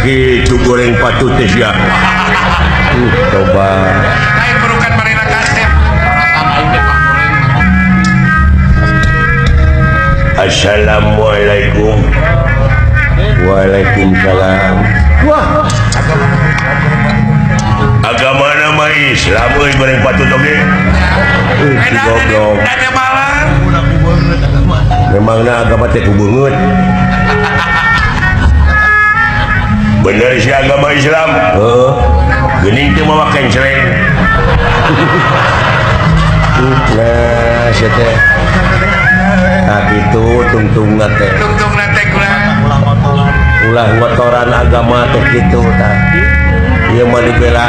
Kitu goreng patut teh sia. Coba. Lain burukan marina kasep. Assalamualaikum. Waalaikumsalam. Wah. Agama nama Islam euy goreng patut oge. Si goblok. Memangna agama teh ku beungeut. Bener sih agama Islam. Heeh. Geuning teu mawa kencleng. Nah, sia teh. Nah kitu tungtungna teh. Tungtungna teh ulah ngotoran agama teh kitu tah. Ieu mah dibela.